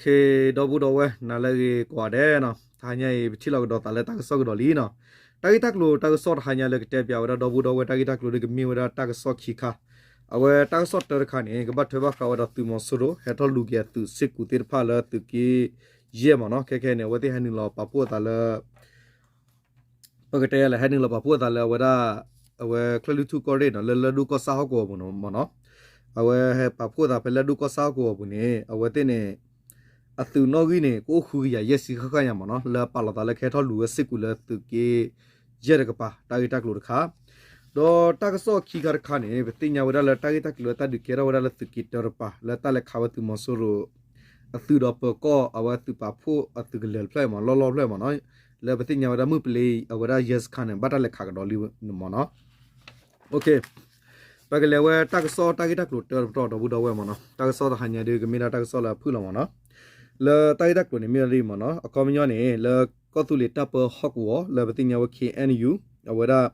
ဒီပုၢ်ဒီဝဲၢ် နၤလၢအဂ့ၤကိးဂၤဒဲးနီၤ, တဟါညါအံၤ ပထံၣ်လိာ်ကဒီးသးလၢတၢ်ကစီၣ်ကဒီးလံနီၤ. တၢ်ဂ့ၢ်တၢ်ကျိၤတၢ်ကစီၣ်တဟါညါလၢကတဲပၠးဝဲဒၣ်ဒီပုၢ်ဒီဝဲၢ် တၢ်ဂ့ၢ်တၢ်ကျိၤဒီးကမ့ၢ်ဝဲဒၣ်တၢ်ကစီၣ်ခံခါ, အဝဲတၢ်ကစီၣ်တၢတခါန့ၣ် ကဘၣ်ထွဲဘၣ်ဃးဝဲဒီးသုးမီၤစိရိၤ ဟဲထီၣ်လူၤက့ၤအသုးစ့ၢ်ကီးသ့ၣ်တဖၣ်လၢသုးက့ယဲၢ်မ့ၢ်နီၤ. ခဲခဲန့ၣ် အဝဲသ့ၣ်ဟဲနုာ်လီၤပာ်ဖှိၣ်အသးလၢ ပကတဲလဲၣ် ဟဲနုာ်လီၤပာ်ဖှိၣ်အသးလၢအဝဲဒၣ် အဝဲချၢၣ်လွံၢ်ထူၣ်ကီၢ်ရ့ၣ်နီၤ လၢလၢၢ်ဒိၣ်ကီၢ်ဆၣ်ဟီၣ်ကဝီၤပူၤန့ၣ်မ့ၢ်နီၤ. အဝဲဟဲပာ်ဖှိၣ်အသးဖဲလၢၢ်ဒိၣ်ကီၢ်ဆၣ်ဟီၣ်ကဝီၤပူၤန့ၣ် အဝဲသ့ၣ်န့ၣ် အသုးနီၣ်ဂံၢ်န့ၣ် ကအိၣ်ဃုကယၤယဲၢ်ဆံဃၣ်ဃၣ်ညါမ့ၢ်နီၤ လၢပာ်လီၤသးလၢကဟဲထီၣ်လူၤဝဲစ့ၢ်ကီးလၢသုးက့ယဲၢ်တကပၤ တၢ်ဂ့ၢ်တၢ်ကျိၤတခါ. ဒီးတၢ်ကစီၣ်ခံခါတခါန့ၣ် ပသ့ၣ်ညါဝဲဒၣ်လၢတၢ်ဂ့ၢ်တၢ်ကျိၤလၢတၢ်ဒုးကဲထီၣ်ဝဲဒၣ်လၢသုးက့တၢတပၤ လၢတၢ်လဲၤခးဝဲသုးမီၤစိရိၤ အသုးဒီးပၢၤကီၢ်အဝဲသုးပာ်ဖှိၣ်အသုးကလၢၤတဖျၢၣ်မ့ၢ် လီၢ်လီၢ်တဖျၢၣ်မ့ၢ်နီၤ. လၢပသ့ၣ်ညါဝဲဒၣ်မုၢ်ပလ့အဝဲဒၣ်ယဲစခါန့ၣ် ဘၣ်တၢ်လဲၤခးကဒီးလံမ့ၢ်နီၤ. ပကလဲၤဝဲတၢ်ကစီၣ်တၢ်ဂ့ၢ်တၢ်ကျိၤတၢတပတီၢ်ဒီပုၢ်ဒီဝဲၢ်မ့ၢ်နီၤ. တၢ်ကစီၣ်တဟါညါဒုးကမ့ၢ်ဒၣ်တၢ်ကစီၣ်လၢအဖုၣ်လီၤမ့ၢ်နီၤ. လၢတၢ်ဂ့ၢ်တၢ်ကျိၤန့ၣ်မ့ၢ်ဒၣ်ဒ်အံၤမ့ၢ်နီၤ အခီပညီန့ၣ် လၢကီၢ်သူလ့ၤတၢ်ပၢဟီၣ်ကဝီၤ လၢပသ့ၣ်ညါဝဲ K N U အဝဲဒၣ်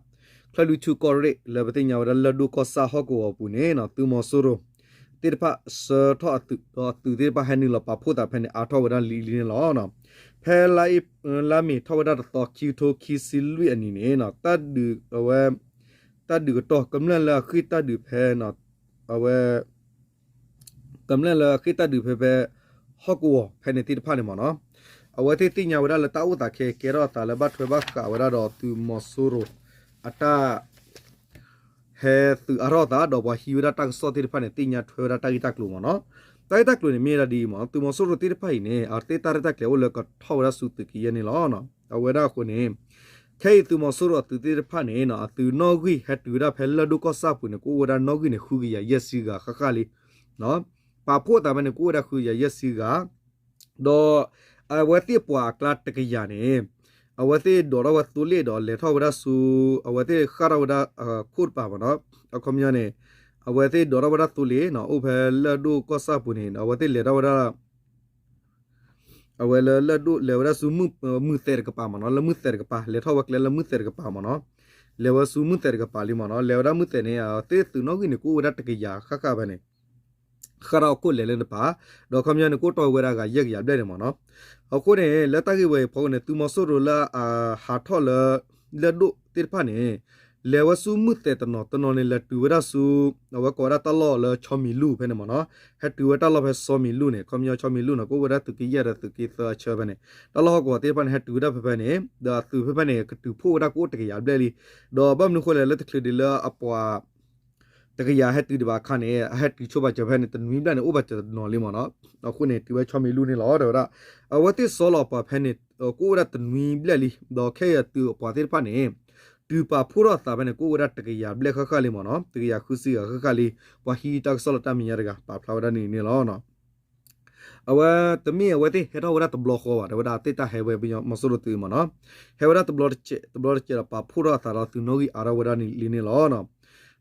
ချၢၣ်လွံၢ်ထူၣ်ကီၢ်ရ့ၣ် လၢပသ့ၣ်ညါဝဲဒၣ်လၢၢ်ဒိၣ်ကီၢ်ဆၣ်ဟီၣ်ကဝီၤပူၤန့ၣ် သုးမီၤစိရိၤသ့ၣ်တဖၣ်ဆှၢထီၣ်အသုး ဒီးအသုးသ့ၣ်တဖၣ်ဟဲနုာ်လီၤပာ်ဖှိၣ်သးဖဲန့ၣ် အါထီၣ်ဝဲဒၣ်လံလံန့ၣ်လီၤ. ဖဲလါအ့ လါမ့ၤထီၣ်ဝဲဒၣ်တသီ ခံကထိခံဆံလွံၢ်အနံၤန့ၣ် တၢ်ဒုးအဝဲ တၢ်ဒုးကတီၢ် ကမျၢၢ်လၢအဃ့ၢ်တၢ်ဒုးဖဲ အဝဲ ကမျၢၢ်လၢအဃ့ၢ်တၢ်ဒုးဖဲဖဲ ဟီၣ်ကဝီၤဖဲန့ၣ်သ့ၣ်တဖၣ်န့ၣ်မ့ၢ်နီၤ, အဝဲသ့ၣ်သ့ၣ်ညါဝဲဒၣ်လၢတၢ်အိၣ်သးခဲအံၤ ကဲထီၣ်အသးလၢဘၣ်ထွဲဘၣ်ဃးဝဲဒၣ်ဒီးသုးမီၤစိရိၤအတၢ် ဟဲသုးအါထီၣ်အသး ဒီးပှၤဟံးဝဲဒၣ်တၢ်ကစီၣ်သ့ၣ်တဖၣ်န့ၣ် သ့ၣ်ညါထွဲဝဲဒၣ်တၢ်ဂ့ၢ်တၢ်ကျိၤမ့ၢ်နီၤ. တၢ်ဂ့ၢ်တၢ်ကျိၤန့ၣ်မ့ၢ်ဝဲဒၣ်ဒ်အံၤမ့ၢ် သုးမီၤစိရိၤသ့ၣ်တဖၣ်အံၤန့ၣ် အဝဲသ့ၣ်တၢ်ရဲၣ်တၢ်ကျဲၤအိၣ်လၢကထီၣ်ဝဲဒၣ်ဆူသုးက့ယဲၢ်န့ၣ်လီၤ. အဝဲဒၣ်အဃိန့ၣ် ခဲအံၤသုးမီၤစိရိၤအသုးသ့ၣ်တဖၣ်န့ၣ် အသုးနီၣ်ဂံၢ်ဟဲတုၤဝဲဒၣ်ဖဲလၢၢ်ဒိၣ်ကီၢ်ဆၣ်ပူၤန့ၣ် ကအိၣ်ဝဲဒၣ်နီၣ်ဂံၢ်န့ၣ် ဃုကယၤယဲၢ်ဆံဂၤဃၣ်ဃၣ်လံ. ပာ်ဖှိၣ်အသးဖဲန့ၣ် ကအိၣ်ဝဲဒၣ်ဃုကယၤယဲၢ်ဆံဂၤ ဒီးအဝဲသ့ၣ်ပှၤအကျါတကယၤန့ၣ် အဝဲသ့ၣ်ဒိးထီၣ်ဝဲသိလ့ၣ်ဒီးလဲၤထီၣ်ဝဲဒၣ်ဆူ အဝဲသ့ၣ်ဃၣ်ထီၣ်ဝဲဒၣ်အခိၣ်တပၤမ့ၢ်နီၤ. အခီပညီန့ၣ် အဝဲသ့ၣ်ဒိးထီၣ်ဝဲဒၣ်သိလ့ၣ် အိၣ်ဖဲလၢၢ်ဒိၣ်ကီၢ်ဆၣ်ပူၤန့ၣ် အဝဲသ့ၣ်လဲၤထီၣ်ဝဲဒၣ် အဝဲလၢလၢၢ်ဒိၣ်လဲၤဝဲဒၣ်ဆူ မုၢ်သဲးတကပၤမ့ၢ်နီၤ, လၢမုၢ်သဲးတကပၤ လဲၤထီၣ်ဝဲကျဲလၢမုၢ်သဲးတကပၤမ့ၢ်နီၤ. လဲၤဝဲဆူမုၢ်သဲးတကပၤလံမ့ၢ်နီၤ. လဲၤဝဲဒၣ်မုၢ်သဲးန့ၣ် အဝဲသ့ၣ်သုးနီၣ်ဂံၢ်န့ၣ် ကအိၣ်ဝဲဒၣ်တကယၤဃၣ်ဃၣ်ဖဲန့ၣ် ဃၣ်ထီၣ်အခိၣ်လဲၤလၢတပၤ ဒီးအခီပညီန့ၣ် ကအိၣ်တီၢ်ဝဲဒၣ်ဂၤယဲၢ်ကယၤဘျဲၣ်န့ၣ်မ့ၢ်နီၤ. အဃိန့ၣ် လၢတၢ်ဂ့ၢ်ဝဲအံၤအဖီခိၣ်န့ၣ် သုးမီၤစိရိၤလၢအဟးထီၣ်လၢ လၢၢ်ဒိၣ်သ့ၣ်တဖၣ်န့ၣ် လဲၤဝဲဆူမုၢ်သဲးတနီၤ တနီၤန့ၣ် လဲၤတုၤဝဲဒၣ်ဆူ အဝဲကိးဝဲဒၣ်တၢ်လီၢ်လၢဆီမံၤလူၢ်ဖဲန့ၣ်မ့ၢ်နီၤ. ဟဲတုၤဝဲတၢ်လီၢ်ဖဲဆီမံၤလူၢ်န့ၣ် အခီပညီဆီမံၤလူၢ်န့ၣ် ကအိၣ်ဝဲဒၣ်သုးက့ယဲၢ်ဒီးသုးက့သၢအဆၢဖဲန့ၣ် တၢ်လီၢ်ဟီၣ်ကဝီၤသ့ၣ်တဖၣ်န့ၣ် ဟဲတုၤဝဲဒၣ်ဖဲဖဲန့ၣ် ဒီးအသုးဖဲဖဲန့ၣ် ကတုၤဖှိၣ်ဝဲဒၣ်ကအိၣ်တကယၤဘျဲၣ်လံ. ဒီးဘၣ်မနုၤဃိလဲၣ် လၢတချုးဒံးလၢအပှၤ တကယၤဟဲတုၤဒံးဘၣ်အခါန့ၣ် အဟဲတုၤဆိဘၣ်စၢၤဖဲန့ၣ် တနွံဘျဲၣ်န့ၣ် အိၣ်ဘၣ်စၢၤတနီၤလံမ့ၢ်နီၤ. အဃိန့ၣ် တုၤဝဲဆီမံၤလူၢ်န့ၣ်လီၤ တဲဝဲဒၣ်. အဝဲသ့ၣ်ဆီလီၤပှၤဖဲန့ၣ် ကအိၣ်ဝဲဒၣ်တနွံဘျဲၣ်လံ ဒီးခဲအံၤအသုးအပှၤသ့ၣ်တဖၣ်န့ၣ် တုၤပာ်ဖှိၣ်ထီၣ်အသးဖဲန့ၣ် ကအိၣ်ဝဲဒၣ်တကယၤဘျဲၣ်ဃၣ်ဃၣ်လံမ့ၢ်နီၤ, တကယၤဃုဆံဂၤဃၣ်ဃၣ်လံ. ပှၤဟံးတၢ်ကစီၣ်လၢတၢ်မဲာ်ညါတဂၤ ပာ်ဖျါဝဲဒၣ်န့ၣ်န့ၣ်လီၤ. အဝဲတမ့ၢ်အဝဲသ့ၣ်ဟဲထီၣ်ဝဲဒၣ်တဘျီဃီဘၣ် တဲဝဲဒၣ် သ့ၣ်တၢ်ဟဲဝဲပယီၤမီၤစိရိၤသုးမ့ၢ်နီၤ. ဟဲဝဲဒၣ်တဘျီတစဲး တဘျီတစဲးဒီး ပာ်ဖှိၣ်ထီၣ်အသးဒီးသုးနီၣ်ဂံၢ်အါထီၣ်ဝဲဒၣ်လံန့ၣ်လီၤ.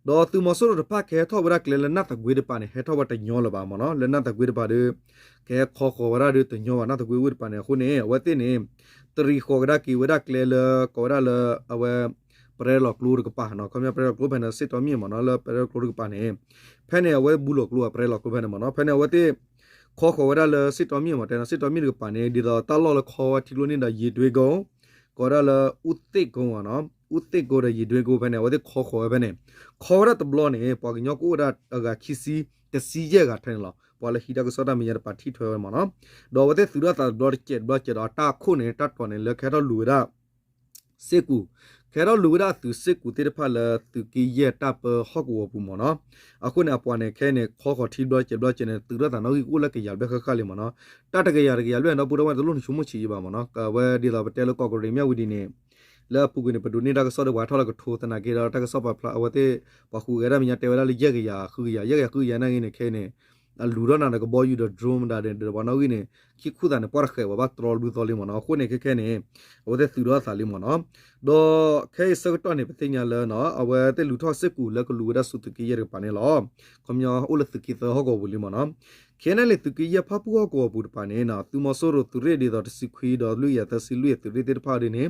ဒီးသုးမီၤစိရိၤတဖၣ်ကဟဲထီၣ်ဝဲဒၣ်ကျဲလၢနၢ်သကွ့တပၤန့ၣ် ဟဲထီၣ်ဝဲတညီလၢၤဘၣ်မ့ၢ်နီၤ. လၢနၢ်သကွ့တပၤဒီး ကဟဲခီဃီၤဝဲဒၣ်ဒီးတညီဘၣ် နၢ်သကွ့ဝ့ၢ်တပၤန့ၣ် အဃိန့ၣ် အဝဲသ့ၣ်န့ၣ် တရံးဃီၤကဒါက့ၤဝဲဒၣ်ကျဲလၢ ကိးဝဲဒၣ်လၢ အဝဲ ပရဲလီၤကျိတကပၤနီၤ. ခီပညီပရဲလီၤကျိဖဲန့ၣ် စ့ၣ်တီမ့ၣ်မ့ၢ်နီၤ လၢပရဲလီၤကျိတကပၤန့ၣ် ဖဲန့ၣ် အဝဲဘူးလီၤကျိ ပရဲလီၤကျိဖဲန့ၣ်မ့ၢ်နီၤ. ဖဲန့ၣ် အဝဲသ့ၣ် ခီဃီၤဝဲဒၣ်လၢစ့ၣ်တီမ့ၣ်မ့ၢ်တဲနီၤ စ့ၣ်တီမ့ၣ်တကပၤန့ၣ် ဒ်သိးတၢ်လီၢ်လၢခီဝဲထံကျိန့ၣ်ဒီး ယံၤတွ့ကိ ကိးဝဲဒၣ်လၢ အူသ့ၣ်ကိနီၤ အူသ့ၣ်ကိဒီးယံၤတွ့ကိဖဲန့ၣ် အဝဲသ့ၣ်ခီဃီၤဝဲဖဲန့ၣ် ခီဝဲဒၣ်တဘျီန့ၣ် ပှၤကညီကအိၣ်ဝဲဒၣ်အဂၤခံဆံ တဆံယဲၢ်ဂၤထဲန့ၣ်လီၤ. ပှၤလၢဟံးတၢ်ကစီၣ်တၢ်မဲာ်ညါတပၤထံၣ်ထွဲဝဲမ့ၢ်နီၤ. ဒီးအဝဲသ့ၣ်သုးထီၣ်သးတဘျီတစဲးတဘျီတစဲးဒီး တၢ်အခိၣ်န့ၣ် တၢ်တီၤန့ၣ် လၢကဟဲထီၣ်လူၤဝဲဒၣ် စ့ၢ်ကီး ကဟဲထီၣ်လူၤဝဲဒၣ်အသုးစ့ၢ်ကီးသ့ၣ်တဖၣ်လၢသုးက့ယဲၢ်တၢ်ပၢဟီၣ်ကဝီၤပူၤမ့ၢ်နီၤ. အဃိန့ၣ် အပှၤန့ၣ် ခဲအံၤန့ၣ် ခီဃီၤထံတဘျီတစဲးတဘျီတစဲးန့ၣ် သုးထီၣ်သးနီၣ်ဂံၢ်ကအိၣ်လၢကယၤဘျဲၣ်ဃၣ်ဃၣ်လံမ့ၢ်နီၤ. တၢ်တကယၤတကယၤဘျဲၣ်န့ၣ် ဒီပုၢ်ဒီဝဲၢ်တလိၣ်န့ၣ်ဆိကမိၣ်ဆံးယံာ်ဘၣ်မ့ၢ်နီၤ. အဝဲဒ်သိးပတဲလၢကီၢ်ကရ့ၣ်မၠၣ်ဝတံၤန့ၣ် လၢအပူၤကွံာ်န့ၣ် ပဒိးန့ၢ်တၢ်ကစီၣ်ဒီးပှၤထီၣ်လၢကထိသနာ်က့ဒီး တၢ်ကစီၣ်ပာ်ဖျါအဝဲသ့ၣ် ပှၤဃုာ်ဂဲၤဒၣ်မဲာ်ညါတဲဝဲဒၣ်လၢယဲၢ်ကယၤဃုကယၤ ယဲၢ်ကယၤဃုကယၤနာ်က့န့ၣ် ခဲအံၤန့ၣ် အလူၤထီၣ်နၤဒီးကဘီယူၤဒီး drone မတၤဒီးပှၤနီၣ်ဂံၢ်န့ၣ် ခံခူၣ်သးန့ၣ် ပှၢ်တဃဲးဝဲဘၣ်တြီလူၤသီလံမ့ၢ်နီၤ. အဃိန့ၣ် ခဲခဲန့ၣ် အဝဲသ့ၣ်သုးထီၣ်သးလံမ့ၢ်နီၤ. ဒီးခဲအံၤဆၢကတီၢ်န့ၣ် ပသ့ၣ်ညါလၢ အဝဲသ့ၣ်လူၤထီၣ်စ့ၢ်ကီးလၢကလူၤဝဲဒၣ်ဆူသုးက့ယဲၢ်တကပၤန့ၣ်လီၤ. ခီပညီအိၣ်လၢသုးက့သၢဟီၣ်ကဝီၤပူၤလံမ့ၢ်နီၤ. KNLA သုးက့ယဲၢ် ဖၣ်ပူၣ်ဟီၣ်ကဝီၤပူၤတပၤန့ၣ် သုးမီၤစိရိၤသုးရ့ၣ်ဒ်သိးတဆံခွံဒီးလွံၢ်ကယၤသၢဆံလွံၢ်အသုးရ့ၣ်သ့ၣ်တဖၣ်ဒ်န့ၣ်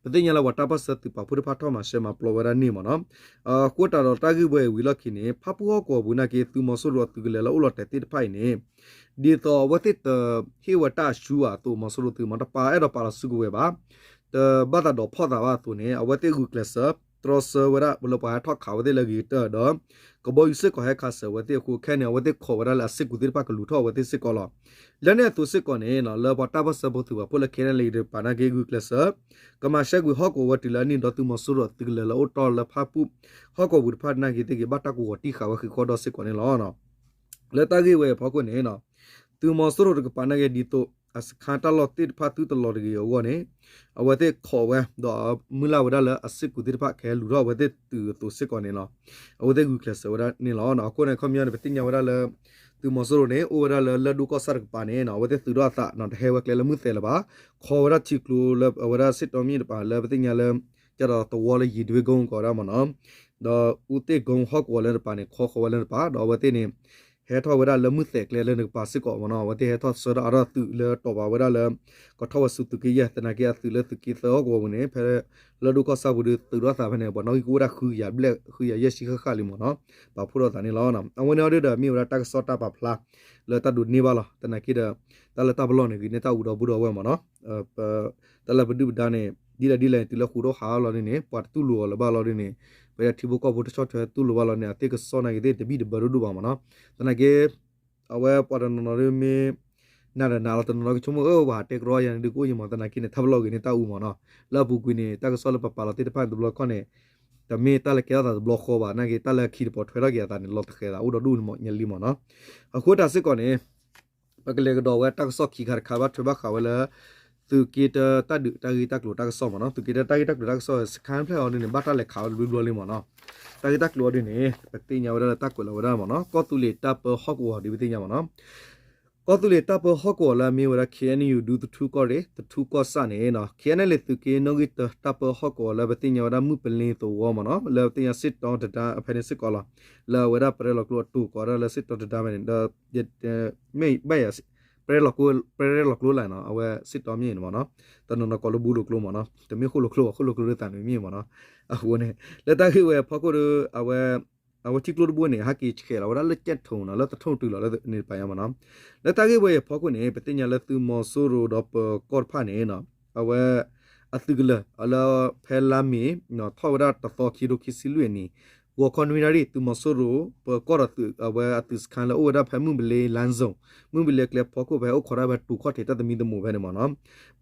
ပသ့ၣ်ညါလၢပှၤတၢ်ပၢၢ်ဆၢသုးပာ်ဖှိၣ်သ့ၣ်တဖၣ်ထီၣ်မၤရှဲမၤပျီဝဲဒၣ်န့ၣ်မ့ၢ်နီၤ. အဃိသတးဒီးတၢ်ဂ့ၢ်ဝဲအံၤဝံၤလီၢ်ခံန့ၣ် ဖၣ်ပူၣ်ဟီၣ်ကဝီၤပူၤနာ်က့ သုးမီၤစိရိၤအသုးကလၢၤလၢအိၣ်လီၤတဲာ်သ့ၣ်တဖၣ်အံၤန့ၣ် ဒ်သိးအဝဲသ့ၣ်တဟ့ၣ်ဝဲတၢ်အရှုံးဘၣ်အသိး မီၤစိရိၤသုးမ့ၢ် တပာ်အဲၣ်ဒိးပာ်လီၤစုကဝဲၤဘၣ် တဘၣ်သးဒီးဖီၣ်သးဘၣ်အသိးန့ၣ် အဝဲသ့ၣ်ဂုာ်ကျဲးစၢး တြီဆၢဝဲဒၣ်လၢပှၤဟဲထီၣ်ခးဝဲသ့ၣ်လၢအဂ့ၤကတၢၢ်ဒီး ကဘီယူၤစ့ၢ်ကီးဟဲခးစၢၤဝဲသ့ၣ်အဃိ ခဲန့ၣ် အဝဲသ့ၣ်ခိးဝဲဒၣ်လၢအစစ်ကူသ့ၣ်တဖၣ်ကလူၤထီၣ်အဝဲသ့ၣ်စ့ၢ်ကီးလီၤ. လၢန့ၣ်အသိးစ့ၢ်ကီးန့ၣ် လၢပှၤတၢ်ပၢၢ်ဆၢဖိသုးပာ်ဖှိၣ်လၢ KNLA တကပၤနာ်က့ ဂုာ်ကျဲးစၢး ကမၤရှဲကွံာ်ဟီၣ်ကဝီၤဝဲတုၤလၢအနံၣ်ဒီး သုးမီၤစိရိၤအသုးကလၢၤလၢအိၣ်တီၢ်လၢဖၣ်ပူၣ်ဟီၣ်ကဝီၤပူၤတဖၣ်နာ်က့သ့ၣ်ဂ့ၤ ဘၣ်တၢ်ကဝီၤတံၢ်ဃာ်ဝဲဃံးဃီဒီးစ့ၢ်ကီးန့ၣ်လီၤ. လၢတၢ်ဂ့ၢ်ဝဲအဖီခိၣ်န့ၣ် သုးမီၤစိရိၤတကပၤနာ်က့ ဒ်သိး အစခါတၢ်လီၢ်သ့ၣ်တဖၣ်သုတလီၤတဂ့ၤအဂီၢ်န့ၣ် အဝဲသ့ၣ်ခိးဝဲ ဒီးမုၢ်လၢ်ဝဲဒၣ်လၢအစစ်ကူသ့ၣ်တဖၣ်ကဟဲလူၤထီၣ်အဝဲသ့ၣ်တုၤအသိးစ့ၢ်ကီးန့ၣ်လီၤ. အဝဲသ့ၣ်ဂုာ်ကျဲးစၢးဝဲဒၣ်န့ၣ်လီၤ. အဃိန့ၣ် ခီပညီန့ၣ် ပသ့ၣ်ညါဝဲဒၣ်လၢ သုးမီၤစိရိၤန့ၣ် အိၣ်ဝဲဒၣ်လၢလၢၢ်ဒိၣ်ကီၢ်ဆၣ်တကပၤန့ၣ် အဝဲသ့ၣ်သုးထီၣ်အသး တဟဲဝဲကျဲလၢမုၢ်သဲးလၢၤဘၣ်, ခိးဝဲဒၣ်ထံကျိလၢအဝဲဒၣ်စစ်တောမြစ်တပၤလၢပသ့ၣ်ညါလၢ ကဒီးသဝီလၢယံၤဒွ့ကိကိးဝဲဒၣ်မ့ၢ်နီၤ ဒီးအူသ့ၣ်ကိဟီၣ်ကဝီၤလၢတပၤန့ၣ် ခိးဃီၤဝဲလၢတပၤ ဒီးအဝဲသ့ၣ်န့ၣ် ဟဲထီၣ်ဝဲဒၣ်လၢမုၢ်သဲးကျဲလၢနကပၤစ့ၢ်ကီးမ့ၢ်နီၤ. အဝဲသ့ၣ်ဟဲထီၣ်ဆှၢထီၣ်အါထီၣ်သုးလၢတီၢ်ဘၣ်ဝဲဒၣ်လၢ ကထီၣ်ဝဲဆူသုးက့ယဲၢ် သနာ်က့အသုးလၢသုးက့သၢဟီၣ်ကဝီၤပူၤန့ၣ် ဖဲလၢၢ်ဒိၣ်ကီၢ်ဆၣ်ပူၤဒီးသုးထီၣ်သးဖဲန့ၣ် ပှၤနီၣ်ဂံၢ်ကအိၣ်ဝဲဒၣ်ဃုကယၤဘျဲၣ် ဃုကယၤယဲၢ်ဆံဃၣ်ဃၣ်လံမ့ၢ်နီၤ ပာ်ဖှိၣ်ထီၣ်သးန့ၣ်လီၤ. အဝဲန့ၣ်အီၤဒ်ဒီးမ့ၢ်ဝဲဒၣ်တၢ်ကစီၣ်တၢ်ပာ်ဖျါ လၢတၢ်ဒိးန့ၢ်ဘၣ်လီၤ. သနာ်က့ဒီး တၢ်လၢတၢ်ပလီၢ်န့ၣ် ဂ့ၤန့ၢ်တၢ်အူဒီးဘူးဒီးဝဲၢ်မ့ၢ်နီၤ တၢ်လၢပဒုၣ်ပဒါန့ၣ် ဒ်လဲၣ်ဒ်လဲၣ်န့ၣ် တုၤလၢဃူးထီၣ်ဟးလီၤဒ်န့ၣ် ပှၤတတူၢ်လိာ်အီၤလၢၤဘၣ်လီၤဒ်န့ၣ် ပထံဖိကီၢ်ဖိတဆီၣ်ထွဲတူၢ်လိာ်ဘၣ်လီၤန့ၣ် အသ့ၣ်ကစီၣ်နာ်က့သ့ၣ်တဘံၣ်တဘၢဒိၣ်ဒိၣ်ဘၣ်မ့ၢ်နီၤ. သနာ်က့ အဝဲပှၤတနီၤနီၤဒ်မ့ၢ် နၤဒီးနၤလီၤ တနီၤနီၤကဆိကမိၣ် အၢ ပှၤဟးတဲကရီယၤန့ၣ်ဒုးကအိၣ်ယံၤမ့ၢ် သနာ်က့န့ၣ် တၢ်ပလီၢ်ဂ့ၤန့ၢ်တၢ်အူမ့ၢ်နီၤ. လၢအပူၤကွံာ်န့ၣ် တၢ်ကစီၣ်လၢပပာ်လီၤသ့ၣ်တဖၣ်န့ၣ် တဘျီခီၣ်န့ၣ် တမ့ၢ်တၢ်လၢကဲထီၣ်သးတဘျီဃီဘၣ် နာ်က့ တၢ်လၢခံတပီၤထွဲထီၣ်က့ၤအသးန့ၣ် လီၤတဃဲၤသးအိၣ်ဒီးဒူၣ်န့ၣ်မ့ၢ်ညါလံမ့ၢ်နီၤ. အဃိတၢ်စ့ၢ်ကီးန့ၣ် ပကလဲၤကဒီးဝဲတၢ်ကစီၣ်ခံခါတခါ ဘၣ်ထွဲဘၣ်ဃးဝဲလၢ သုးက့တၢတၢ်ဒုးတၢ်ဂ့ၢ်တၢ်ကျိၤတၢ်ကစီၣ်မ့ၢ်နီၤ. သုးက့တၢတၢ်ဂ့ၢ်တၢ်ကျိၤတၢ်ကစီၣ် စခါဖျၢၣ်အီၤဒ်န့ၣ် ဘၣ်တၢ်လဲၤခးဝဲတဘျီဘျီလံမ့ၢ်နီၤ. တၢ်ဂ့ၢ်တၢ်ကျိၤအီၤဒ်န့ၣ် ပသ့ၣ်ညါဝဲဒၣ်လၢတၢ်ကွဲးလီၤဝဲဒၣ်မ့ၢ်နီၤ ကီၢ်သူလ့ၤတၢ်ပၢဟီၣ်ကဝီၤဒ်ပသ့ၣ်ညါမ့ၢ်နီၤ ကီၢ်သူလ့ၤတၢ်ပၢဟီၣ်ကဝီၤလၢအမ့ၢ်ဝဲဒၣ် KNU ဒူသထူကီၢ်ရ့ၣ် သထူကီၢ်ဆၣ်န့ၣ် KNLA သုးက့နီၣ်ဂံၢ်တၢတၢ်ပၢဟီၣ်ကဝီၤလၢပသ့ၣ်ညါဝဲဒၣ်မုၢ်ပလ့သဝီမ့ၢ်နီၤ လၢပသ့ၣ်ညါစစ်တောတဒါဖဲန့ၣ်စ့ၢ်ကီးလီၤ. လၢအဝဲဒၣ်ပရဲလီၤကျိအတိၤကိးဝဲဒၣ်လၢစစ်တောတဒါဖဲန့ၣ်ဒီး မ့ၢ်ဘၣ်ယၤ ပရဲလီၤကျိလၢနီၤ အဝဲစစ်တောမြစ်န့ၣ်မ့ၢ်နီၤ တနီၤနီၤကိးလၢဘူးလိာ်ကျိမ့ၢ်နီၤ တမ့ၢ်ဃိၣ်လိာ်ကျိဘၣ် ဃိၣ်လိာ်ကျိလၢသးနုၤမ့ၢ်မ့ၢ်နီၤ အဃိန့ၣ် လၢတၢ်ဂ့ၢ်ဝဲအဖီခိၣ်ဒီး အဝဲ အဝဲထံကျိတဘိန့ၣ် ဟဲက့ၤဆဲးလီၤဝဲဒၣ်လၢကဲးထိးနီၤ လၢသထူၣ်တုၤလီၤလၢန့ၣ်တပၤညါမ့ၢ်နီၤ လၢတၢ်ဂ့ၢ်ဝဲအဖီခိၣ်န့ၣ် ပသ့ၣ်ညါလၢသုးမီၤစိရိၤဒီးပၢၤကီၢ်တဖၣ်န့ၣ်နီၤ အဝဲ အသုးကလၢၤ လၢဖဲလါမ့ၤ ထီၣ်ဝဲဒၣ်တသီခံကထိခံဆံလွံၢ်အနံၣ် ဂီၤခီနွံနၣ်ရံၣ် သုးမီၤစိရိၤ ပၢၤကီၢ်ဒီးသုး အဝဲအသုးစခါလၢအိၣ်ဝဲဒၣ်ဖဲမုၢ်ပလ့ လမ်းစုံ မုၢ်ပလ့ကျဲဖီခိၣ်ဖဲအိၣ်ခိးဒၣ်ဖဲတူၤခီၣ်ထံးတၢ်သမံသမိးဖဲန့ၣ်မ့ၢ်နီၤ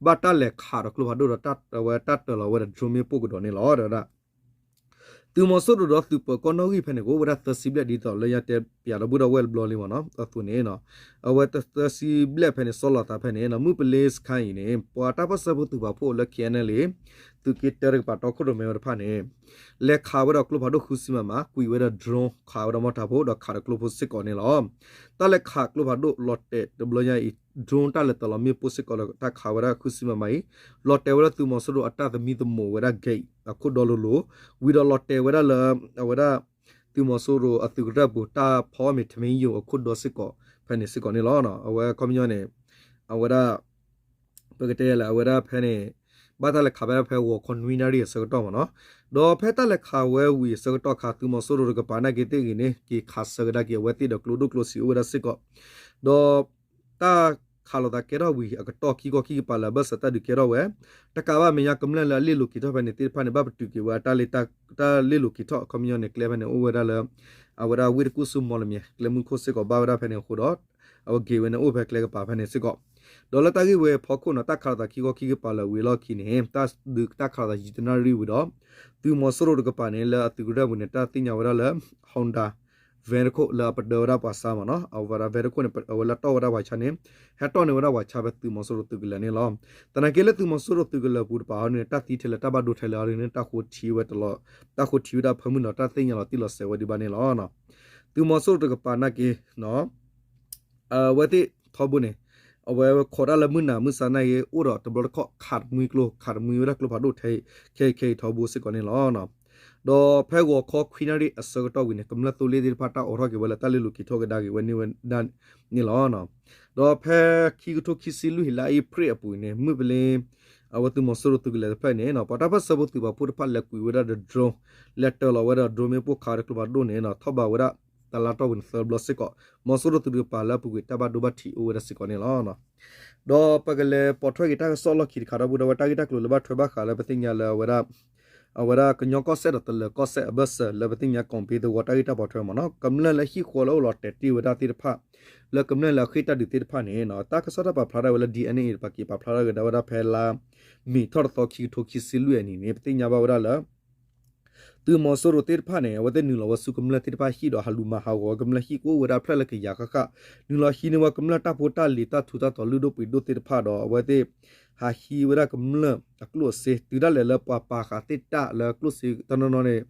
ဘၣ်တၢ်လဲၤခးဒီးကျိဖးဒိၣ်ဒီး အဝဲတၢ်တၢၤလီၤဝဲဒီး drone မ့ၣ်ပိၢ်ကဒီးန့ၣ်လီၤ တဲဝဲဒၣ် သုးမီၤစိရိၤဒီးသုးပၢၤကီၢ်နီၣ်ဂံၢ်ဖဲန့ၣ် ကအိၣ်ဝဲဒၣ်သၢဆံဘျဲၣ်ဒ်သိးလၢညါတဲပၠးဒီးဘူးဒီးဝဲၢ်တဘျီလံမ့ၢ်နီၤ အသိးန့ၣ် အဝဲသၢဆံဘျဲၣ်ဖဲန့ၣ် ဆီလီၤသးဖဲန့ၣ် မုၢ်ပလ့စခါအံၤန့ၣ် ပှၤတၢ်ပၢၢ်ဆၢဖိသုးပာ်ဖှိၣ်လၢ KNLA သုးက့တၢတကပၤတီခိၣ်ရိၣ်မဲဝဲတဖၣ်န့ၣ် လဲၤခးဝဲဒီးကျိဖးဒိၣ်ဃုဆံ မမ ကွံာ်ဝဲဒီး drone ခးဝဲဒီးမီၢ်ထးဖိ ဒီးခးဒီးကျိဖိစ့ၢ်ကီးန့ၣ်လီၤ. တၢ်လဲၤခးကျိဖးဒိၣ်လီၤတဲာ်တဘျီညါအံၤ drone တၢ်လဲၤတၢၤလီၤမ့ၣ်ပိၢ်စ့ၢ်ကီးလၢတၢ်ခးဝဲဒၣ်ဃုဆံ မမ အံၤ လီၤတဲာ်ဝဲလၢသုးမီၤစိရိၤအတၢ်သမံသမိးဝဲဒၣ် gate အခိၣ်ဒီလိၤလိၤ ဝံၤဒီးလီၤတဲာ်ဝဲဒၣ်လၢ အဝဲဒၣ် သုးမီၤစိရိၤအသုးကရၢၢ်ပူၤ တၢ်ဖီအီၣ်မ့ၤထမင်းရုံအခိၣ်ဒီစ့ၢ်ကီး ဖဲန့ၣ်စ့ၢ်ကီးန့ၣ်လီၤ. အဝဲခီပညီန့ၣ် အဝဲဒၣ် ပကတဲလၢ အဝဲဒၣ်ဖဲန့ၣ် ဘၣ်တၢ်လဲၤခးဝဲဒၣ်ဖဲဂီၤခီနွံနၣ်ရံၣ်အဆၢကတီၢ်မ့ၢ်နီၤ. ဒီးဖဲတၢ်လဲၤခးဝဲဝံၤအဆၢကတီၢ်ခါ သုးမီၤစိရိၤတကပၤနာ်က့သ့ၣ်ဂ့ၤန့ၣ် က့ၤခးဆၢကဒါက့ၤအဝဲသ့ၣ်ဒီးကျိဒိၣ်ကျိဆံးအိၣ်ဝဲဒၣ်စ့ၢ်ကီး ဒီး တၢ်ခးလိာ်သးကဲထီၣ်ဝံၤအကတီၢ် ခံခီခံကပၤလၢအဘၢၣ်စၢၤတၢ်ဒုးကဲထီၣ်ဝဲ တကးဘၣ်မဲာ်ညါကမျၢၢ်လၢအလ့ၣ်လိၤက့ၤထီၣ်ဖဲန့ၣ်သ့ၣ်တဖၣ်န့ၣ် ဘၣ်ပတုာ်က့ၤဝဲ တၢ်လ့ၣ်လိၤက့ၤထီၣ် အခီပညီန့ၣ် ကျဲဖဲန့ၣ်အိၣ်ဝဲဒၣ်လၢ အဝဲဒၣ်ဝ့ၢ်တကူၣ်ဆူမီၢ်လမၠဲၤ ကျဲမုၢ်ခိၣ်စ့ၢ်ကီးဘၣ်ဝဲဒၣ်ဖဲန့ၣ်အဃိဒီး အဝဲက့ၤဝဲန့ၣ်အိၣ်ဖဲကျဲကပၤဖဲန့ၣ်စ့ၢ်ကီး ဒီးလၢတၢ်ဂ့ၢ်ဝဲအဖီခိၣ်နီၤ တၢ်ခးလိာ်သးခံခီခံကပၤလၢဝံၤအလီၢ်ခံန့ၣ် တၢ်ဒုးတၢ်ခးလိာ်သးယံာ်တနၣ်ရံၣ်ဝံၤဒီး သုးမီၤစိရိၤတကပၤန့ၣ် လၢအသုးကရၢၢ်ပူၤန့ၣ် တၢ်သ့ၣ်ညါဝဲဒၣ်လၢ Honda van တခိၣ်လၢအပဒၢဝဲဒၣ်ပှၤဆါမ့ၢ်နီၤ အဝဲဒၣ် van တခိၣ်န့ၣ် အဝဲလၢတီၢ်ဝဲဒၣ်ပှၤဆါန့ၣ် ဟဲတီၢ်န့ၢ်ဝဲဒၣ်ပှၤဆါဖဲသုးမီၤစိရိၤသုးကလၢၤန့ၣ်လီၤ. သနာ်က့လၢသုးမီၤစိရိၤသုးကလၢၤပူၤတပၤအီၤန့ၣ် တၢ်သံထဲလၢတၢ်ဘၣ်ဒိထဲလၢအီၤန့ၣ် တၢ်ဃိထံဝဲတလီၤ တၢ်ဃိထံဝဲဒၣ်ဖၢမုၢ်နီၤ တၢ်သ့ၣ်ညါလီၤတံၢ်လီၤဆဲးဝဲဒံးဘၣ်န့ၣ်လီၤ. သုးမီၤစိရိၤတကပၤနာ်က့ အဝဲသ့ၣ်ထီဘိန့ၣ် အဝဲခိးတၢ်လၢမုၢ်နၤမုၢ်ဆါနာ်က့ အိၣ်ဒီးတဘျီတခီၣ် ခးတမှံကျိ ခးတမှံဝဲဒၣ်ကျိဖးဒိၣ်ထဲ ခဲအံၤခဲအံၤထီဘိစ့ၢ်ကီးန့ၣ်လီၤ. ဒီးဖဲဂီၤခီခွံနၣ်ရံၣ်အဆၢကတီၢ်ဝံၤန့ၣ် ကမျၢၢ်သိလ့ၣ်သ့ၣ်တဖၣ်တၢ်အိးထီၣ်က့ၤဝဲလၢတၢ်လ့လိာ်က့ၤထီၣ်ကဒါက့ၤဝဲန့ၢ်ဝဲဒၣ်န့ၣ်လီၤ. ဒီးဖဲခံကထိခံဆံလွံၢ်ဟံၣ်လါအ့ဖြ့ၣ်အပူၤန့ၣ် မုၢ်ပလ့ အဝဲသုးမီၤစိရိၤသုးကလၢၤတဖျၢၣ်န့ၣ် ပှၤတၢ်ပၢၢ်ဆၢဖိသုးပာ်ဖှိၣ်တဖၣ်လဲၤကွံာ်ဝဲဒၣ်ဒီး drone လဲၤတၢၤလီၤဝဲဒၣ် drone မ့ၣ်ပိၢ်ခးတကျိဖးဒိၣ်န့ၣ် ထီၣ်ဘးဝဲဒၣ် တလါတီၢ်ဝံၤန့ၣ်သၢဘျီစ့ၢ်ကီး မီၤစိရိၤသုးတကပၤလၢအပူၤကွံာ်တၢ်ဘၣ်ဒိဘၣ်ထံးအိၣ်ဝဲဒၣ်စ့ၢ်ကီးန့ၣ်လီၤ. ဒီးပကလဲၤပိာ်ထွဲက့ၤတၢ်ကစီၣ်လီၢ်ခံတခါဒီပုၢ်ဒီဝဲၢ် တၢ်ဂ့ၢ်တၢ်ကျိၤလၢဘၣ်ထွဲဘၣ်ဃးလၢပသ့ၣ်ညါလၢအဝဲဒၣ် အဝဲဒၣ်ကညီကီၢ်စဲၣ်ဒီးတလၢၤကီၢ်စဲၣ်အဘၢၣ်စၢၤလၢပသ့ၣ်ညါ ကီၢ်ဘ့သဝီတၢ်ဂ့ၢ်တၢ်ပိာ်ထွဲမ့ၢ်နီၤ ကမျၢၢ်လၢဟံၣ်ဃီလၢအိၣ်လီၤတဲာ်တ့ၢ်ဝဲဒၣ်သ့ၣ်တဖၣ် လၢကမျၢၢ်လၢအဃ့ၢ်တၢ်ဒုးသ့ၣ်တဖၣ်န့ၣ် တၢ်ကစီၣ်တၢ်ပာ်ဖျါဒၣ်ဝဲလၢ DNA အံၤ တပာ်က့ၤပာ်ဖျါထီၣ်ကဒါဝဲဒၣ်ဖဲလါမ့ၤထီၣ်တသီခံကထိခံဆံလွံၢ်အနံၤန့ၣ် ပသ့ၣ်ညါဘၣ်ဝဲဒၣ်လၢ သုးမီၤစိရိၤသ့ၣ်တဖၣ်န့ၣ် အဝဲသ့ၣ်နုာ်လီၤဝဲဆူကမျၢၢ်သ့ၣ်တဖၣ်ဟံၣ်ဒီး ဟးလူၤမၤဟးဂီၤဝဲကမျၢၢ်ဟံၣ်ကအိၣ်ဝဲဒၣ်ဖျၢၣ်လၢကယၤဃၣ်ဃၣ် နုာ်လီၤဟံးန့ၢ်ဝဲကမျၢၢ်တၢ်ဖိတၢ်လံၤတၢ်ထူးတၢ်တီၤလုၢ်ဒိၣ်ပှ့ၤဒိၣ်သ့ၣ်တဖၣ်ဒီး အဝဲသ့ၣ် ဟးဟံးဝဲဒၣ်ကမျၢၢ်အကျိၣ်အစ့ တုၤဒၣ်လဲာ်လၢပှၤပာ်ဃာ်သ့ၣ်တၢ်လၢကျိၣ်စ့တနီၤနီၤန့ၣ်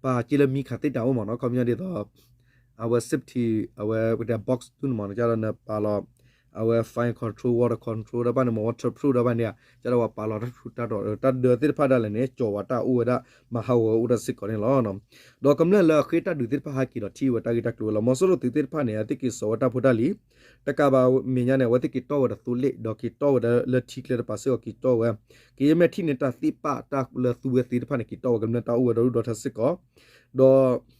ပာ်က့ၤလၢမံခးသ့ၣ်တၢ်အိၣ်မ့ၢ်နီၤ ခီပညီဒ်သိး အဝဲ safety အဝဲပတဲ box ဒ်န့ၣ်မ့ၢ်နီၤ ကဒီးနပာ်လီၤ အဝဲ fire control, water control တၢ်ဘၣ်န့ၣ် waterproof တၢ်ဘၣ်န့ၣ် ကဒီးပှၤပာ်လီၤတၢ်ထူးတၢ်တီၤ တၢ်ဒၢသ့ၣ်တဖၣ်ဒၣ်လဲာ်န့ၣ် ကၠီၤဝဲတၢ်အိၣ်ဝဲဒၣ် မၤဟးဂီၤဝဲအိၣ်ဒၣ်စ့ၢ်ကီးန့ၣ်လီၤ. ဒီးကမျၢၢ်လၢအဃ့ၢ်တၢ်ဒုးသ့ၣ်တဖၣ်ဟဲက့ၤဒီးထံၣ်ဝဲတၢ်ဂ့ၢ်တၢ်ကျိၤဝဲလီၤ. မီၤစိရိၤသုးသ့ၣ်တဖၣ်န့ၣ် အဝဲသ့ၣ်က့ၤစိာ်ဝဲတၢ်ဖိတၢ်လံၤ တကးဘၣ်မဲာ်ညါန့ၣ် အဝဲသ့ၣ်က့ၤတီၢ်ဝဲဒီးသိလ့ၣ် ဒီးက့ၤတီၢ်ဝဲဒၣ်လၢထံကျဲတပၤစ့ၢ်ကီးက့ၤတီၢ်ဝဲ ကယဲၢ်မ့ၢ်ထံၣ်န့ၢ်တၢ်သ့ၣ်ပာ်တၢ်လၢသူဝဲသ့ၣ်တဖၣ်န့ၣ် က့ၤတီၢ်ဝဲကမျၢၢ်တၢ်အိၣ်ဝဲဒီဒူၣ်ဒီထၢစ့ၢ်ကီး ဒီး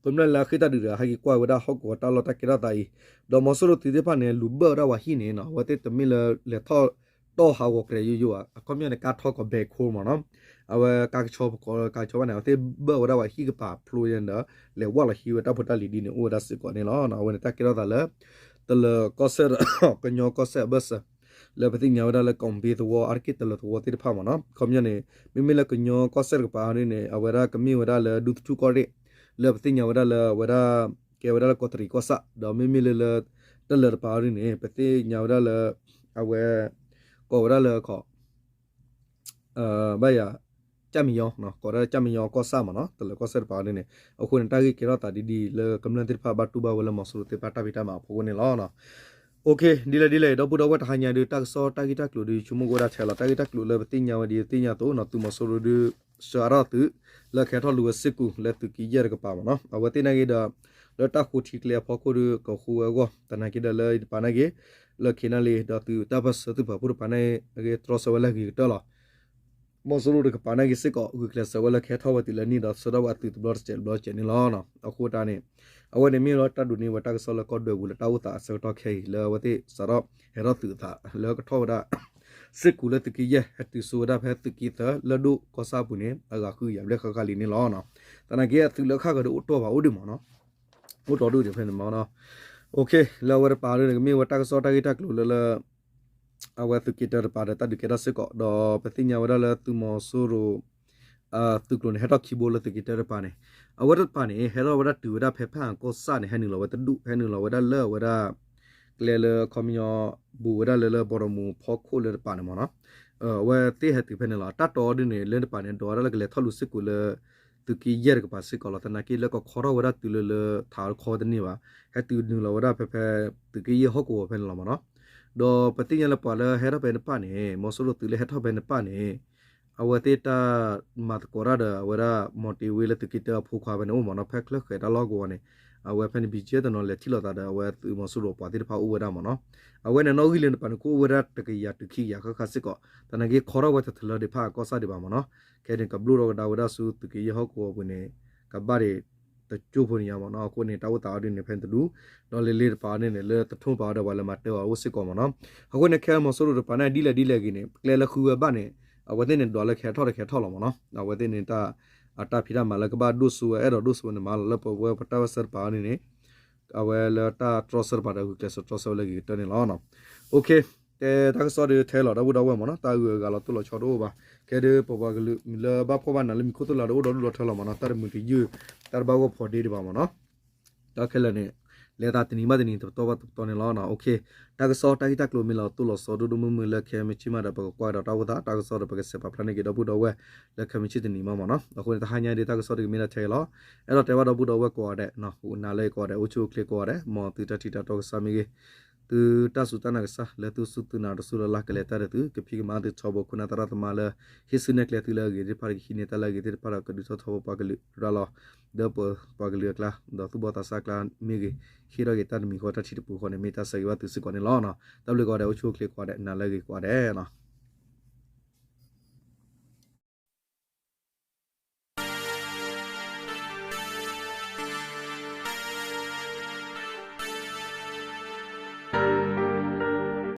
ကမျၢၢ်လၢအဃ့ၢ်တၢ်ဒုးဒီး ဟဲက့ၤကွၢ်ဝဲဒၣ်ဟီၣ်ကဝီၤတၢ်လီၢ်တၢ်ကဲထီၣ်သးအံၤ ဒီးမီၤစိရိၤသုးသ့ၣ်တဖၣ်န့ၣ် လူၤဘၢၣ်ဝဲဒၣ်ပှၤဟံၣ်န့ၣ်နီၤ အဝဲသ့ၣ်တမ့ၢ်လၢလဲၤထီၣ်တီၢ်ဟးဂီၤကရဲၤယိယိဧါ အခီပညီန့ၣ် ကါထီၣ်ကီး backhoe မ့ၢ်နီၤ အဝဲကါကဆီ ပကိးကါကဆီဘၣ်န့ၣ် အဝဲသ့ၣ်ဘၢၣ်ဝဲဒၣ်ပှၤဟံၣ်ကပၤဖျိယဲၢ်ဒီး လဲၤဝၢ်လီၤဟံးဝဲတၢ်ဖိတၢ်လံၤဒ်န့ၣ်အိၣ်ဝဲဒၣ်စ့ၢ်ကီးန့ၣ်လီၤ. အဝဲန့ၣ်တၢ်ကဲထီၣ်သးလၢ တလၢၤကီၢ်စဲၣ်ဒီး ကညီကီၢ်စဲၣ်အဘၢၣ်စၢၤ လၢပသ့ၣ်ညါဝဲဒၣ်လၢ ကီၢ်ဘ့သဝီ အါတက့ၢ်တလၢၤသဝီသ့ၣ်တဖၣ်မ့ၢ်နီၤ ခီပညီန့ၣ် မ့မ့ၢ်လၢကညီကီၢ်စဲၣ်တကပၤဒ်န့ၣ် အဝဲဒၣ်ကမ့ၢ်ဝဲဒၣ်လၢဒူသထူၣ်ကီၢ်ရ့ၣ် လၢပသ့ၣ်ညါဝဲဒၣ်လၢအဝဲဒၣ် ကဲဝဲဒၣ်လၢကီးတရံးကီၢ်ဆၣ် ဒီးမ့မ့ၢ်လၢလၢ တလၢၤတပၤဒ်န့ၣ် ပသ့ၣ်ညါဝဲဒၣ်လၢ အဝဲ ကိးဝဲဒၣ်လၢခီ ဘၣ်ယၤ ကၠၣ်မံယီ ကိးဝဲဒၣ်ကၠၣ်မံယီကီၢ်ဆၣ်မ့ၢ်နီၤ တလၢၤကီၢ်စဲၣ်တပၤဒ်န့ၣ် အဃိန့ၣ် တၢ်ဂ့ၢ်ကဲထီၣ်သးဒ်ဒ်လၢကမျၢၢ်သ့ၣ်တဖၣ်ဘၣ်တူၢ်ဘၣ်ဝဲလၢ မီၤစိရိၤသ့ၣ်တဖၣ်တၢ်ဖံးတၢ်မၤအဖီခိၣ်န့ၣ်လီၤ. ဒ်လဲၣ်ဒ်လဲၣ် ဒီပုၢ်ဒီဝဲၢ်တဟါညါဒုး တၢ်ကစီၣ်တၢ်ဂ့ၢ်တၢ်ကျိၤဒုး ဆိကမိၣ်ကအိၣ်ဒၣ်ထဲလီၤ တၢ်ဂ့ၢ်တၢ်ကျိၤလၢပသ့ၣ်ညါဝဲဒ်သ့ၣ်ညါအသိးနီၤ သုးမီၤစိရိၤဒုး ဆှၢအါထီၣ်သုး လၢကဟဲထီၣ်လူၤဝဲစ့ၢ်ကီး လၢသုးက့ယဲၢ်တကပၤမ့ၢ်နီၤ အဝဲသ့ၣ်နာ်က့ဒီး လၢတၢ်ဃိထံကျဲအဖီခိၣ်ဒုး ကဃိဝဲအဂီၢ် သနာ်က့ဒီးလၢတပၤနာ်က့ လၢ K နၣ်လံ ဒီးသုးတၢ်ပၢၢ်ဆၢသုးပာ်ဖှိၣ်တပၤနာ်က့ တြီဆၢဝဲလၢအဂ့ၤကတၢၢ်လီၤ. မီၤစိရိၤတကပၤနာ်က့စ့ၢ်ကီး ဂုာ်ကျဲးစၢးဝဲလၢကဟဲထီၣ်ဝဲတုၤလၢနံၣ်ဒီးဆှၢထီၣ်ဝဲအသုးတဘျီတစဲးတဘျီတစဲးန့ၣ်လီၤ. အဃိတၢ်န့ၣ် အဝဲန့ၣ်မ့ၢ်လၢတၢ်ဒိးန့ၢ်ဝဲတၢ်ကစီၣ်လၢကီၢ်ဒွဲၣ်ပူၤလၢတၢ်အိၣ်သးအဆၢကတီၢ်ခဲအံၤ လၢအဝဲသ့ၣ်စးထီၣ်ဟဲထီၣ်သုးအသး လၢကထီၣ်ဝဲဒၣ် စ့ၢ်ကီးလၢသုးက့ယဲၢ် ဟဲတုၤဆိဝဲဒၣ်ဖဲသုးက့သၢ လၢၢ်ဒိၣ်ကီၢ်ဆၣ်အပူၤန့ၣ် အဂၤဃုကယၤဘျဲၣ်ဃၣ်ဃၣ်လံန့ၣ်လီၤ. သနာ်က့အသုးလၢခၣ်ဃၢၤဒုးအိၣ်တီၢ်ဘၣ်အိၣ်ဒံးမ့ၢ်နီၤ အိၣ်တီၢ်ဒိၣ်ဒံးဖဲန့ၣ်မ့ၢ်နီၤ လၢအဝဲတပၤဒုးန့ၣ် ကမ့ၢ်ဝဲတၢ်ကစီၣ်တၢ်ဂ့ၢ်တၢ်ကျိၤလၢလၢ အဝဲသုးက့တၢတပၤဒီးတၢ်ဒုးကဲထီၣ်စ့ၢ်ကီး ဒီးပသ့ၣ်ညါဝဲဒၣ်လၢသုးမီၤစိရိၤ သုးကျိၤန့ၣ် ဟဲထီၣ်ခံဘိလၢသုးက့တၢတပၤန့ၣ် အဝဲတပၤန့ၣ် ဟဲထီၣ်ဝဲဒၣ်တုၤဝဲဒၣ်ဖဲဖၣ်အၣ်ကီၢ်ဆၣ်န့ၣ် ဟဲနုာ်လီၤဝဲတဒူၣ် ဟဲနုာ်လီၤဝဲဒၣ်လၢအဝဲဒၣ် ကျဲလၢအခီပညီ ဘူးဝဲဒၣ်လၢလၢဘီဒီးမူဖီခိၣ်လၢတပၤန့ၣ်မ့ၢ်နီၤ အဝဲသ့ၣ်ဟဲတုၤဖဲန့ၣ်လီၤ. တၢ်တီဒုးန့ၣ် လၢတပၤန့ၣ် ဒီးဝဲဒၣ်လၢကလဲၤထီၣ်လူၤစ့ၢ်ကီးလၢ သုးက့ယဲၢ်တကပၤစ့ၢ်ကီးလီၤ. သနာ်က့လၢကခီထီၣ်ဝဲဒၣ်တုၤလၢလၢထးခီတန့ၢ်ဘၣ် ဟဲတုၤနုာ်လီၤဝဲဒၣ်ဖဲဖဲ သုးက့ယဲၢ်ဟီၣ်ကဝီၤဖဲန့ၣ်လီၤမ့ၢ်နီၤ ဒီးပသ့ၣ်ညါလၢပှၤလၢဟဲထီၣ်ဖဲန့ၣ်တဖၣ်န့ၣ် မီၤစိရိၤသုးလၢဟဲထီၣ်ဖဲန့ၣ်တဖၣ်န့ၣ် အဝဲသ့ၣ်တၢ်မၤသကိးတၢ်ဒီးအဝဲဒၣ် မီၤတ့ဝ့လၢသုးက့တၢအဖိခွါဖဲန့ၣ်အိၣ်မ့ၢ်နီၤ ဖဲချၢဃဲၤတၢ်လီၢ်ကဝီၤန့ၣ် အဝဲဖဲန့ၣ် ဘံၣ်ကဲတနီၤ လဲၤထံၣ်လိာ်သးဒီးအဝဲသုးမီၤစိရိၤပှၤသ့ၣ်တဖၣ်အိၣ်ဝဲဒၣ်မ့ၢ်နီၤ အဝဲန့ၣ်နီၣ်ဂံၢ်လၢန့ၣ်တပၤန့ၣ် ကအိၣ်ဝဲဒၣ်တကယၤတုၤခံကယၤဃၣ်ဃၣ်စ့ၢ်ကီး သနာ်က့ခီထီၣ်ဝဲတထလၢဒံးဖၣ်အၣ်ကီၢ်ဆၣ်ဒံးဘၣ်မ့ၢ်နီၤ ခဲန့ၣ်ကဘျိၣ်ထီၣ်ကဒါဝဲဒၣ်ဆူသုးက့ယဲၢ်ဟီၣ်ကဝီၤပူၤန့ၣ် ကဘၣ်ဒံး တကၠိဖိန့ၣ်ညါမ့ၢ်နီၤ အဃိန့ၣ် တၢ်အိၣ်သးအီၤဒ်န့ၣ် ဖဲန့ၣ်တဒူၣ် ဒီးလၢလ့တပၤအီၤဒ်န့ၣ် လၢတထိၣ်ပၤအီၤဒီးပှၤလၢမၤတၢ်အီၤအိၣ်စ့ၢ်ကီးမ့ၢ်နီၤ အဃိန့ၣ် ခဲမီၤစိရိၤတပၤန့ၣ် ဒ်လဲၣ်ဒ်လဲၣ်ဂ့ၤန့ၣ် ကျဲလၢဃုဝဲဘၣ်န့ၣ် အဝဲသ့ၣ်န့ၣ်ဒွးလၢကဟဲထီၣ်တကဟဲထီၣ်လီၤမ့ၢ်နီၤ အဝဲသ့ၣ်န့ၣ် တၢ် အတၢ်ဖံးတၢ်မၤလၢကဘၣ်ဒိၣ်စိဝဲ အဲၣ်ဒိးဒိၣ်စိဝဲန့ၣ်မၤလီၤလၢပဝဲပတၢ်ပၢၢ်ဆၢတပၤအီၤဒ်န့ၣ် အဝဲလၢတၢ်တြီဆၢတပၤဒီးဂုာ်ကျဲးစၢးတြီဆၢဝဲလၢအဂ့ၤကတၢၢ်န့ၣ်လီၤ. တၢ်ကစီၣ်ဒုးထဲလီၤဒီပုၢ်ဒီဝဲၢ်မ့ၢ်နီၤ တၢ်ဂုၤအဂၤလီၤတိၢ်လီၤဆီတအိၣ်ဘၣ် ခဲဒုးပပှၤကလုာ်လၢဘၣ်ဖှီၣ်ဘၣ်နးလၢမံၤခိၣ်သိၣ်လါဒီးအိၣ်ဒီးဒူၣ်ဒီးထၢလီၤမ့ၢ်နီၤ တၢ်တမုာ်တယုၢ် တၢ်တဘၣ်ဂီၢ်ဖီဒ့ဒံးဘၣ်မ့ၢ်နီၤ တၢ်ခဲလၢာ်န့ၣ် လဲၤသးတနံၤဘၣ်တနံၤတပတီၢ်ဘၣ်တပတီၢ်န့ၣ်လီၤ. တၢ်ကစီၣ်တၢ်ဂ့ၢ်တၢ်ကျိၤမ့ၢ်လီၤတိၢ်လီၤဆီဒိၣ်ဒိၣ်မုၢ်မုၢ်လၢခဲမုၢ်ဆ့ၣ်မးဒီး ပကကွၢ်ဒီးတၢ်အိၣ်သး တၢ်ကစီၣ်ဒီးပကစဲးပာ်ဖျါန့ၢ်က့ၤဒီပုၢ်ဒီဝဲၢ်လၢခဲမုၢ်ဆ့ၣ်တနံၤမးမ့ၢ်နီၤ အဃိန့ၣ် တဟါညါဒ်တၢ်ကစီၣ်ဒုးကမ့ၢ်ဒၣ်ထဲလီၤ. အဲၣ်ဒိးတဲဘၣ်ဒီပုၢ်ဒီဝဲၢ်ကိးဂၤဒဲး အိၣ်ဆူၣ်အိၣ်ချ့ကိးဂၤဒဲး မ်သုတၢ်ထံၣ်တၢ်တီကစၢ်မ့ၢ်ဂ့ၤ သုတၢ်စူၢ်တၢ်နာ်ကစၢ်လၢသုစူၢ်သုနာ်တစူၢ်လၢ်လၢ် ကလဲၤတၢ်ဒီးသု ကဖံးကမၤသုထီဘိ ခိၣ်နၢ်သရၣ်သမါလၢ ဟ့ၣ်ဆူၣ်နဲၣ်ကျဲသုလၢအဂ့ၤသ့ၣ်တဖၣ်ဒီး ကဟံးန့ၢ်တၢ်လၢအဂ့ၤသ့ၣ်တဖၣ်ဒီး ကဒုးထီၣ်ထီဘိပှၤကလုာ်ရၤလီၤ ဒီးပပှၤကလုာ်အကျါ ဒီးသူၣ်ဘီၣ်သးစၢ်အကျါမ့ၢ်ဂ့ၤ, ဟ့ၣ်ထီၣ်က့ၤတၢ်တမံၤဃီတၢ်ထံၣ်တပူၤဃီန့ၣ် မ့ၢ်တၢ်ဆၢဂ့ၤဘၣ်သုစ့ၢ်ကီးန့ၣ်လီၤ. တၢ်ဘျုးကိးဂၤဒဲး အိၣ်ဆူၣ်အိၣ်ချ့ကိးဂၤဒဲး နၤလၢအဂ့ၤကိးဂၤဒဲးလီၤ.